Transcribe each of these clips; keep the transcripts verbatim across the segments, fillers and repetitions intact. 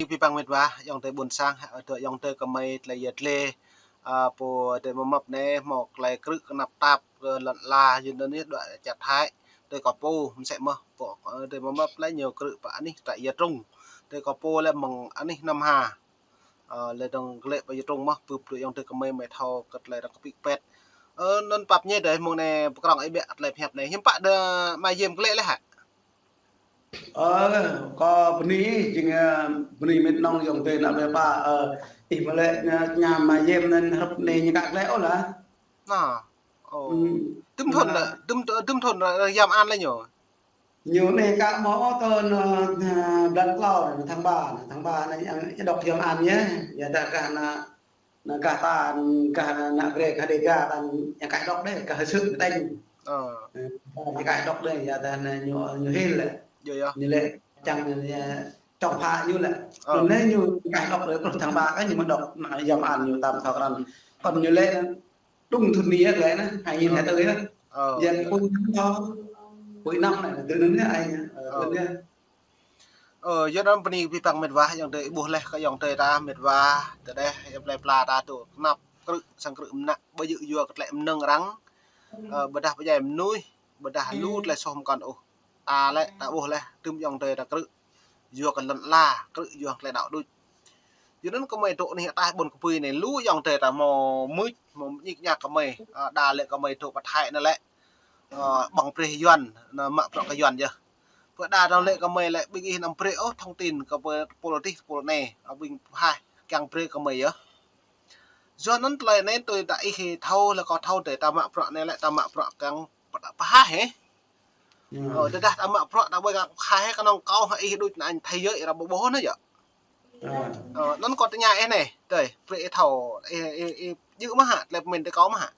Abih bang mĕt wa, ayŏng adơi ƀuôn sang, hă, adơi ayŏng adơi kơmơi tơlơi yăl dlê, a, pô adơi mơmŏp anai, hmâo tơlơi krư̆ kơnăp tap kơ lŏn ala, yua anŭn yơh dŏ čar Thái, adơi kâo pô, mơsĕ mơ̆, pô, adơi mơmŏp lĕ ñu krư̆ pơ anih trại Ia Trung, adơi kâo pô lĕ mơ̆ng anih Nam Hà. Ơ, lĕ dơ̆ng glĕ pơ Ia Trung mơ̆, bưp adơi ayŏng adơi kơmơi mơi thâo kơ tơlơi arăng kơpĭ pĕt. Ơ, anŭn pap ñe adơi mơ̆ng anai pơkrŏng ih ƀiă tơlơi pơhiăp anai. Hiư̆m pă adơi mă Yêm glĕ lĕ hă? Ơ, kâo bơni, jing, ơ, bơni mĕt nong ayŏng adơi ană bơpa, ơ, ih mă lĕ, ơ, ñu mă Yêm anŭn hrup anai ñu ka glĕ ôh lah. Nă. Ơ. Hmm. Tơm thŭn lĕ, tơm, tơm thŭn lĕ Yêm An lĕ ñu. Ñu anai ka hmâo ôh tơ anŭn, ơ, blan klâo anŭn, tháng ba anŭn, tháng ba anŭn, ơ, ñu dŏ Yêm An yơh. Yua dah gah anŭn, anŭn gah ta, gah anŭn, anŭn Brê, gah Đêga ta, ñu ka dŏ đeh, gah Hơsư̆ Tênh. Ơ. Ơ, ñu ka dŏ đeh, yua dah anŭn ñu, ñu hil lĕ. Yơh, yơh. Ñu lĕ čang anŭn, ơ, čŏng phă ñu lĕ. Ơ. Anŭn anai ñu ka dŏ đeh, truh tháng ba kơ ñu mă dŏ, anŭn Yêm An ñu tam thâo krăn. Kơnơ̆ng ñu lĕ, Đúng thŭn anai lĕ anŭn, hai nghìn hai tư anŭn. Ơ. Yang pui thâo, pui năm anŭn, tui anŭn anŭn ai anŭn, ơ, ơ, tui anŭn. Ơ, yua anŭn bơni abih bang mĕt wa, ayŏng adơi ƀuh leh kơ ayŏng adơi ta mĕt wa, tơdah, yua plei pla ta tŭ kơnăp krư̆, sang krư̆ mơnă, ƀu djơ̆ yua kơ tơlơi mơnơ̆ng arăng, ơ, ƀôdah pơdjai mơnuih, ƀôdah lu tơlơi soh mơkŏn ôh. Ta lĕ, ta ƀuh leh, tơm ayŏng adơi ta krư̆ yua kơ lŏn ala, krư̆ yua tơlơi đaŏ đôč. Yua anŭn kơmơi dŏ anih ataih ƀôn kơpui anai, lu ayŏng adơi ta hmâo mưč, hmâo ñik ñak kơmơi, ơ, đa lĕ kơmơi dŏ pơ Thái anŭn lĕ, ơ, ƀơ̆ng brơi Yuan, anŭn mă bruă kơ Yuan yơh. Pơ đa dơ̆ng lĕ kơmơi lĕ ƀing ih anăm brơi ôh thông tin kơ pô, pô adih, pô anai, ơ, ƀing pơhaih kiăng brơi kơmơi yơh. Yua anŭn tơlơi anai tui ta ih thâo lĕ kâo thâo adơi ta mă bruă anai lĕ ta mă bruă kiăng pơhaih hĕ. Ơ, tơdah ta mă bruă ta ƀuh kơ khai hĕ kơnơ̆ng kâo hă ih đôč anŭn thai yơh ih ră ƀu ƀuh anŭn yơh. Ơ, anŭn kâo tơña ih anai, adơi, brơi ih thâo, ih, ih, ih, djơ̆ mơ̆ hă, tơlơi pơmĭn adơi kâo mơ̆ hă.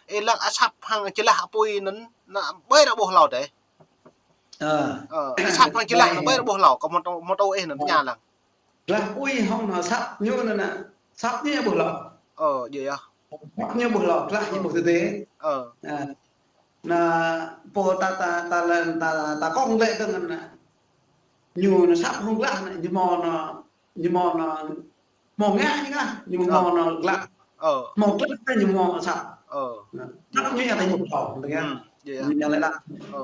Ih lăng asăp hăng jơlah apui anŭn, anŭn ƀơi ră ƀuh hlâo adơi. Ơ, asăp hăng jơlah anŭn ƀơi ră ƀuh hlâo, kâo hmâo tŭ, hmâo tŭ ih anŭn tơña lăng. Jơlah apui hăng anŭn asăp ñu anŭn anŭn, asăp ñu ƀuh hlâo. Ơ, djơ̆ yơh. Asăp ñu ƀuh hlâo, jơlah ñu ƀuh tơdơi. Ơ. Anŭn, pô ta, ta, ta lăng, ta, ta kông lĕ tơ̆ng anŭn. Ñu anŭn asăp hăng jơlah anŭn, ñu hmâo anŭn, ñu hmâo anŭn, hmâo ngă ñu ngă, ñu hmâo anŭn jơlah. Ơ. Hmâo jơlah ñu hmâo asăp. Ơ. Anŭn, asăp ñu yang ta ñu ƀuh hlâo, tơ̆ng yơh. Hmm, djơ̆ yơh. Ñu yang lĕ đah. Ơ.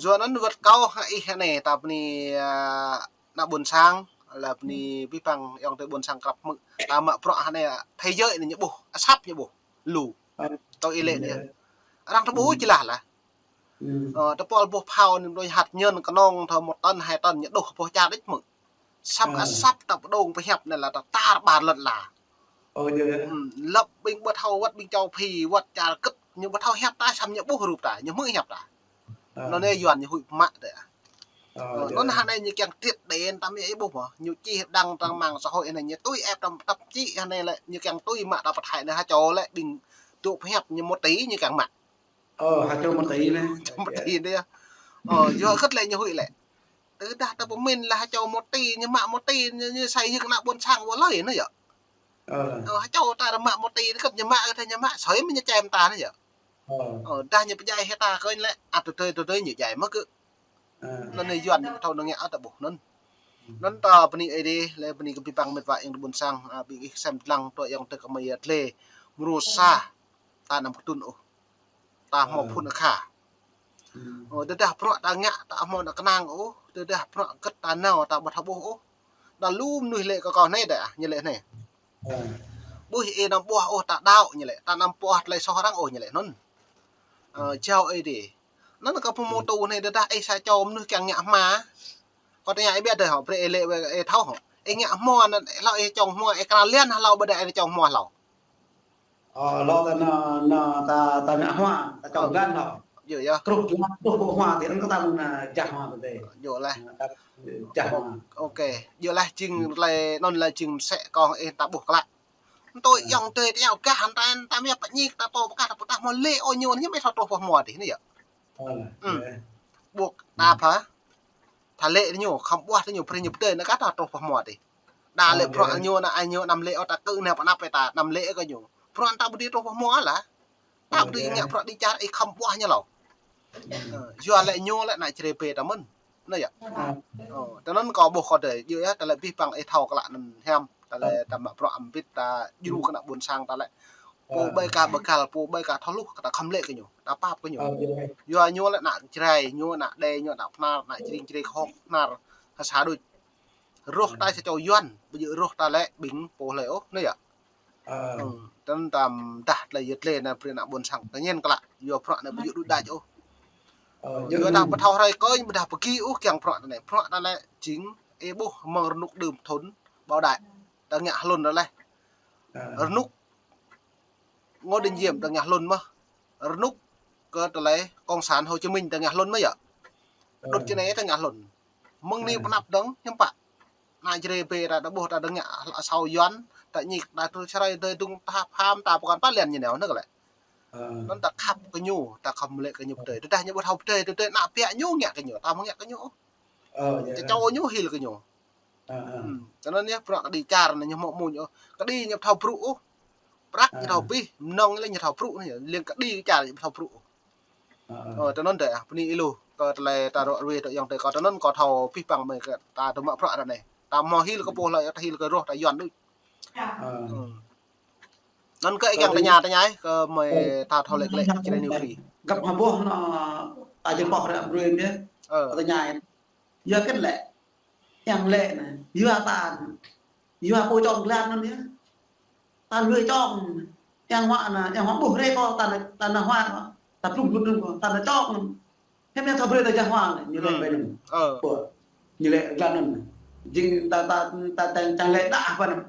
Yua anŭn wơ̆t kâo hă ih anai, ta bơni, ơ, ană ƀuôn sang, lĕ bơni abih bang ayŏng adơi ƀuôn sang krăp hmư̆. Ta mă bruă hă anai, thai yơh anai ñu ƀuh, asăp ñu ƀuh. Lu. Ơ. Tui ih lĕ anai. Arăng ta ƀuh jơlah lah. Ơ, tơpul ƀuh phao anŭn đôč hăt ñen kơnơ̆ng thâo một tấn, hai tấn ñu đuh ƀuh čar đôč hmư̆. Săp asăp ta pơdŏng pơhiăp anai lĕ ta tar ƀar lŏn ala. Ơ, djơ̆. Ơ, lăp ƀing ƀu thâo wơ̆t ƀing châu Phi, wơ̆t čar kơ̆t, ñu ƀu thâo hiăp ta, săp ñu ƀuh rup ta, ñu hmư̆ hiăp ta. Ơ. Anŭn anai Yuan ñu huĭ mă adơi. Ơ, ơ, djơ̆. Anŭn hă anai ñu kiăng triệt để ta mă ih ƀuh mơ̆, ñu čih đăng trang mạng xã hội anai ñu tui ĕp tăm tăp čih anai lĕ, ñu kiăng tui mă ta pơthai anai hă čô lĕ ƀing dŏ pơhiăp ñu một tỷ ñu kiăng mă. Ơ, hă čô một tỷ anai. Một tỷ anai yơh. Ơ, yua hơget lĕ ñu huĭ lĕ. Tơdah ta pơmĭn lĕ hă čô một tỷ, ñu mă một tỷ, ñu, ñu sai hĭ kơ ană ƀuôn sang wơ̆t lơi anŭn yơh. Ơ. Ơ, hă čô ta mă một tỷ, kơ̆t ñu mă, kơ̆t ñu mă, soi mơ̆ ñu čem ta anŭn yơh. Ơ. Ơ, dah ñu pơdjai hĭ ta kơnh lĕ, ăt tơdơi, tơdơi ñu djai mơ̆ kơ. Ơ. Anŭn anai Yuan ñu ƀu thâo anŭn ngă ăt ta ƀuh anŭn. Anŭn ta bơni Ơi Adai, lĕ bơni kơ abih bang mĕt wa ayŏng adơi ƀuôn sang, a, ƀing ih sem lăng tui ayŏng adơi kơmơi yăl dlê. Mrô sa, ta anăm kơtŭn ôh. Ta hmâo phŭn akha. Ơ, tơdah bruă ta ngă ta hmâo ană kơnang ôh, tơdah bruă hơget ta nao ta ƀu thâo ƀuh ôh. Đa lu mơnuih lĕ kơ kâo anai đah, ñu lĕ anai. Ƀuh ih anăm ƀuh ôh ta đaŏ ñu lĕ, ta anăm ƀuh tơlơi soh arăng ôh ñu lĕ anŭn. Ơ, jao Ơi Adai. Anŭn kâo pơhmutu anai tơdah ih sa čô mơnuih kiăng ngă hma. Kâo tơña ih ƀiă adơi hŏ, brơi ih lĕ ih thâo hŏ. Ih ngă hmua anŭn, hlâo ih čŏng hmua, ih kra lian hlâo ƀôdah ih čŏng hmua hlâo. Ơ, hlâo ta anŭn, anŭn ta, ta ngă hmua, ta čŏng găn hlâo. Djơ̆ yơh. Truh, truh ƀuh hmua, tơl anŭn kơ ta mơ̆ng anŭn jah hmua tơdơi. Djơ̆ laih. Anŭn ta jah hmua. Ôkê. Djơ̆ laih jing tơlơi anŭn lĕ jing mơsĕ kâo ih ta ƀuh klă. Tui ayŏng adơi ta yua gah anŭn ta, ta mơ̆ pơñik ta tŏ pơkă ta pơtah hmua lĕ ôh ñu anŭn ñu mơ̆ thâo truh ƀuh hmua adih anŭn yơh. Ơ, ƀuh ta phă. Ta lĕ ñu, khŏm ƀuh ta ñu, brơi ñu pơdơi anŭn kơ ta truh ƀuh hmua adih. Đa lĕ bruă ñu anŭn, ai ñu anăm lĕ ôh ta kơ anai pơ anăp ta, anăm lĕ kơ ñu. Bruă ta ƀu dưi truh ƀuh hmua lah. Ta ƀu dưi ngă bruă đĭ čar ih khŏm ƀuh ñu hlâo. Ơ, yua lĕ ñu lĕ ană Jrai bê ta mơ̆n. Anŭn yơh. Ơ. Ơ, tơnăn kâo ƀuh kơ adơi, yua yơh, tơlơi abih bang ih thâo klă anŭn hiam, tơlơi ta mă bruă hơbĭt ta djru kơ ană ƀôn sang ta lĕ. Pô ƀai ka bơkal, pô ƀai ka thâo hluh, ta khŏm lĕ kơ ñu, ta pap kơ ñu. Yua ñu lĕ ană Jrai, ñu ană Đê, ñu ană Bahnar, ană Jring, Jrai, Kơhŏk, Bahnar, ha sa đôč. Rŏh ta sa čô Yuan, ƀu djơ̆ rŏh ta lĕ ƀing pô hlơi ôh, anŭn yơh. Ơ. Ơ, tơnăn ta mơdah tơlơi yơh tơlơi anai brơi ană ƀôn sang ta ñen klă, yua bruă anai ƀu djơ̆ đuč đač ôh. Ơ, yua ta ƀu thâo hrơi kơ ñu ƀu dah pơgi ôh kiăng bruă ta anai. Bruă ta anai jing ih ƀuh mơ̆ng rơnŭk đưm thŭn ƀâo đač. Ta ngă hlŭn ta leh. Rơnŭk Ngô Đình Diệm ta ngă hlŭn mơ̆n. Rơnŭk kơ tơlơi Cộng sản Hồ Chí Minh ta ngă hlŭn mơ̆n yơh. Đŭt či anai ta ngă hlŭn. Mơ̆ng anai pơ anăp dơ̆ng hiư̆m pă. Ană Jrai ƀĕ ta ƀuh ta ngă asâo Yuan, ta ñik ta tui čơrai tui dŭng ta pham ta pơkŏn pă lĕ ñu nao anŭn kơ lĕ. Anŭn ta khăp kơ ñu, ta khŏm lĕ kơ ñu pơdơi. Tơdah ñu ƀu thâo pơdơi, tơdơi ană ƀiă ñu ngă kơ ñu, ta mơ̆ ngă kơ ñu. Ơ, yơh. Čơčâo ñu hil kơ ñu. Ơ, ơ. Hm, tơnăn yơh bruă kơđi čar anai ñu hmâo mơ̆n ôh. Kơđi ñu thâo brŭ ôh. Prăk ñu thâo pih, mơnơ̆ng lĕ ñu thâo brŭ anai, leng kơđi čar ñu thâo brŭ ôh. Ơ, ơ. Ơ, tơnăn dêh, ah, bơni ih lu, kơ tơlơi ta ră ruai tơ ayŏng adơi kâo tơnăn kâo thâo abih bang mơ̆ng kơ ta tơmă bruă ră anai. Ta hmâo hil kơ pô hlơi, ta hil kơ rŏh, ta Yuan đôč. Ơ. Hm. Anŭn kơ ih kiăng tơña, tơña ih, kơ mơi ta thâo lĕ klĕ, Jrai New Free. Găp hơbôh anŭn, ta jơ̆ pŏk ră ruai mơ̆n yơh. Ơ. Tơña ih. Yua kơ lĕ. Yang lĕ anai, yua ta, yua pô čŏng glan anŭn yơh. Ta lui čŏng, yang huă anai, yang huă ƀuh rê kơ ta anai, ta anai huă kơ, ta plŭng plŭng plŭng kơ, ta anai čŏng anŭn. Hiư̆m yang thâo brơi ta jah huă anai, ñu lĕ ƀai anŭn. Ơ. Ƀuh, ñu lĕ glan anŭn. Jing ta, ta, ta, ta čang lĕ đah ƀai anŭn.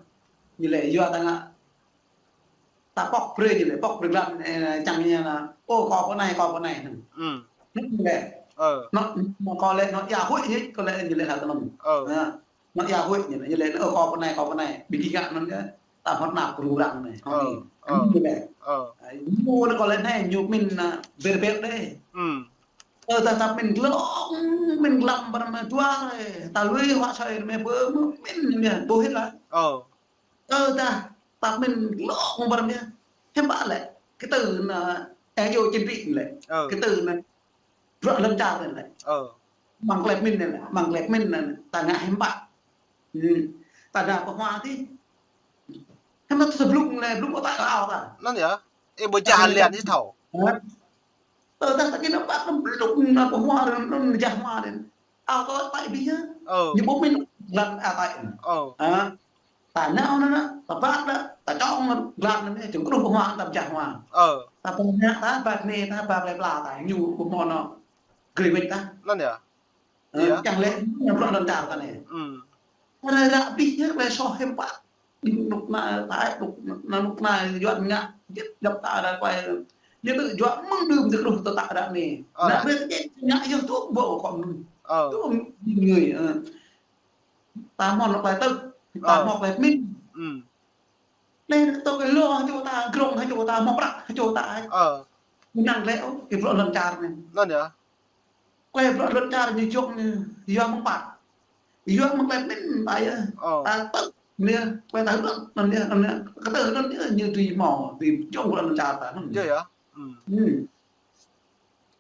Ñu lĕ yua ta ngă ta pŏk brơi ñu lĕ, pŏk brơi glan, ơ, čang ñu anai, ô, kâo pơ anai, kâo pơ anai. Hm. Hnŭk ñu lĕ. Ơ. Anŭn, anŭn kâo lĕ, anŭn ia huĭ ñu, kâo lĕ ñu lĕ hă tơnăn. Ơ. Ha. Anŭn ia huĭ ñu lĕ, ñu lĕ, ô, kâo pơ anai, kâo pơ anai. Ƀing gih ngă anŭn yơh, ta hmâo anăp kơ rŭng răng anai. Ơ. Anŭn ñu lĕ. Ơ. Ơ, ñu anŭn kâo lĕ anai, ñu pơmĭn, ơ, ƀĕ ƀĕ đeh. Hm. Ơ, ta, ta pơmĭn glông, pơmĭn glăm ƀơi anai dua rê. Ta lui huă soi mơi pơ, pơmĭn ñu ƀu hil lah. Ơ. Ơ, ta, ta pơmĭn glông ƀơi anai. Hiư̆m pă lĕ. Kơ tơlơi anai, ơ, yua chính trị lĕ. Ơ. Kơ tơlơi anai, bruă lŏn čar lĕ. Ơ. Mơ̆ng klep min lĕ, mơ̆ng klep min lĕ, ta ngă hiư̆m pă. Hm. Ta anai pơhuă tih. Hiư̆m pă ta blŭng lĕ, blŭng kơ ta kơ ao ta. Anŭn yơh. Ih ƀu jah lĕ ñu thâo. Hă? Ơ, ta, ta kơ anai pă anŭn blŭng anŭn pơhuă anŭn, anŭn jah huă anŭn. Ao ta tơlơi ƀing yơh. Ơ. Ñu ƀu pơmĭn lăn ao ta. Ơ. Ha? Ta nao anŭn, ta ƀat anŭn, ta čŏng anŭn, glan anŭn, čŏng kruh pơhuă ta jah huă. Ơ. Ta pơhuă ta, ƀat anai ta, ƀat plơi pla ta, ñu pơhuă anŭn. Gri wĕt ta. Anŭn yơh. Ơ, yơh. Čang lĕ, ñu bruă lŏn čar ta anai. Hm. Ră ră abih yơh, klei soh hiư̆m pă. Anŭk anai, ta, anŭk anai, anŭk anai, Yuan ngă, jĕ, djŏp ta ră klei. Ñu tŭ juă mơ̆ng đưm tơl truh tơ ta ră anai. Ơ. Anai, ƀĕ tơjĕ, ngă yơh tŭ ƀô̆ kơ mơ̆n. Ơ. Tŭ mơ̆ng người, ơ. Ta hmâo anŭk klei tŭ, ta hmâo klei pơmĭn. Hm. Anai, tŭ kơ lu hơčô ta, grong hơčô ta, hmâo prăk hơčô ta. Ơ. Năng lĕ, ơ, kơ bruă lŏn čar anai. Anŭn yơh. Klei bruă lŏn čar ñu jŏk ñu, yua mơ̆ng pă. Yua mơ̆ng klei pơmĭn ta yơh. Ơ. Ta tŭ, anai, klei ta hơbĭt, anŭn yơh, anŭn yơh. Kơ tơlơi anŭn yơh, ñu tui hmâo, tui jŏk bruă lŏn čar ta, anŭn. Yơh, yơh. Hm. Hm.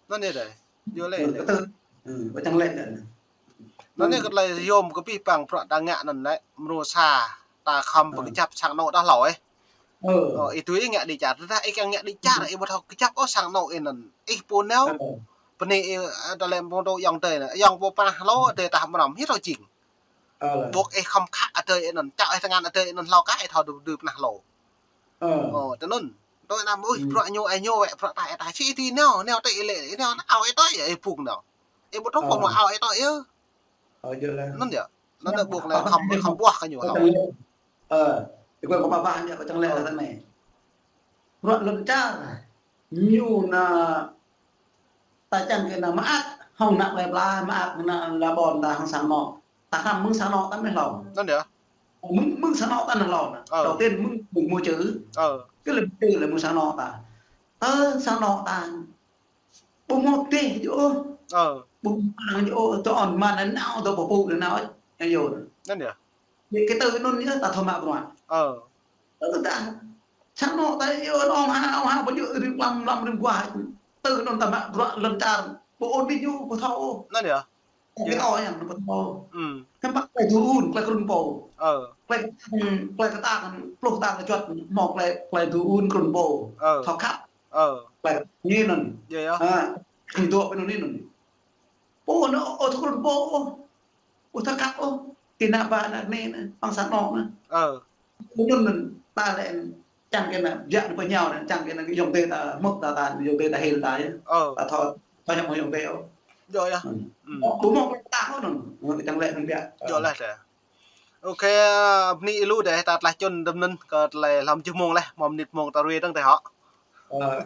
Anŭn yơh dêh. Yua lĕ. Ơ, kơ tơlơi, ơ, kơ čang lĕ dêh. Anŭn yơh kơ tơlơi yôm kơ abih bang bruă ta ngă anŭn lĕ, mrô sa, ta khŏm pơkơjăp sang anŏ ta hlâo, ơ. Ơ. Ơ, ih tui ih ngă đĭ čar, tơdah ih kiăng ngă đĭ čar, ih ƀu thâo kơjăp ôh sang anŏ ih anŭn. Ih pô nao, ơ, bơni ih, ơ, tơlơi mơ̆ng tơ ayŏng adơi anai, ayŏng pô pơnah hlâo, adơi ta mơnăm, hĭ thâo jing. Ơ, lă. Ƀuh ih khŏm khă adơi ih anŭn, čă ih tơngan adơi ih anŭn hlâo kah, ih thâo đu, đu pơnah hlâo. Ơ. Ơ, tơnŭn. Tui anăm ƀuh, ih, hm, bruă ñu, ih ñu wĕ, bruă ta, ta, či ih tui nao, nao tui ih lĕ, ih nao, ao ih tui, ih pŭng nao. Ih ƀu thâo, ơ, pơmă ao ih tui, yơh. Ơ, yơh lah. Anŭn yơh. Anŭn yơh ƀuh lĕ khŏm, khŏm ƀuah kơ ñu hlâo. Ơ, ih kơ kâo pơpă ñu kơ čang lĕ, ơ, lă tơ anai. Bruă lŏn čar, ñu anai, ta čang kơ anai mơak, hŏng ană plơi pla, mơak ană la ƀôn ta hŏng sang anŏ. Ta khăm mơ̆ng sang anŏ ta mơ̆n hlâo. Anŭn yơh. Mơ̆ng, mơ̆ng sang anŏ ta anŭn hlâo anai. Ơ. Đầu tiên mơ̆ng, mơ̆ng môi chữ. Ơ. Kơ lĕ môi chữ lĕ mơ̆ng sang anŏ ta. Tơ sang anŏ ta. Ƀu hmâo dêh djơ̆ ôh. Ơ. Ƀu hmâo djơ̆ ôh. Tơ ôn mơ̆n anai nao, tơ pơpŭ anai nao. Yang yơh. Anŭn yơh. Yơh kơ tơlơi anŭn yơh ta thâo mă bruă. Ơ. Tơ ta. Sang anŏ ta yơh ôn ôn ha, ôn ha, ƀu djơ̆ rĭm lăm, lăm rĭm guah. Tơlơi anŭn ta mă bruă lŏn čar. Ƀu ôn đĭ ñu, ƀu thâo ôh. Anŭn yơh. Kơ ơi yang nă pơtô. Hm. Kơ pă tơlơi dŭ un, tơlơi krŭn pô. Ơ. Tơlơi, tơlơi kơtang, pluh kơtang kơ juăt, mơ̆ tơlơi, tơlơi dŭ un krŭn pô. Ơ. Thâo khăp. Ơ. Tơlơi ñu anŭn. Yơh, yơh. Ha, ñu dŏ pơ anŭn anŭn. Pô anŭn, ơ, thâo krŭn pô, ơ. Ơ, thâo khăp, ơ. Tui ană bă ană anai anŭn, păng sang anŏ anŭn. Ơ. Anŭn anŭn, ta lĕ, čang kơ ană, biă anŭn pơñao anŭn, čang kơ ană, kơ ayŏng adơi ta, mơ̆k ta, ta, ayŏng adơi ta hil ta yơh. Ơ. Ta thâo, thâo hiăp mơ̆ng ayŏng adơi ôh. Yơh, yơh. Hm. Hm. Ƀu mơ̆ng ta ôh anŭn, čang lĕ anŭn biă. Yơh lah ta. Ôkê, bơni lu dêh, ta tlaih čun dơ̆m anŭn, kơ tơlơi hlăm jơmông laih, mơ̆ mơnit mông ta rui dơ̆ng dêh hŏ. Ơ.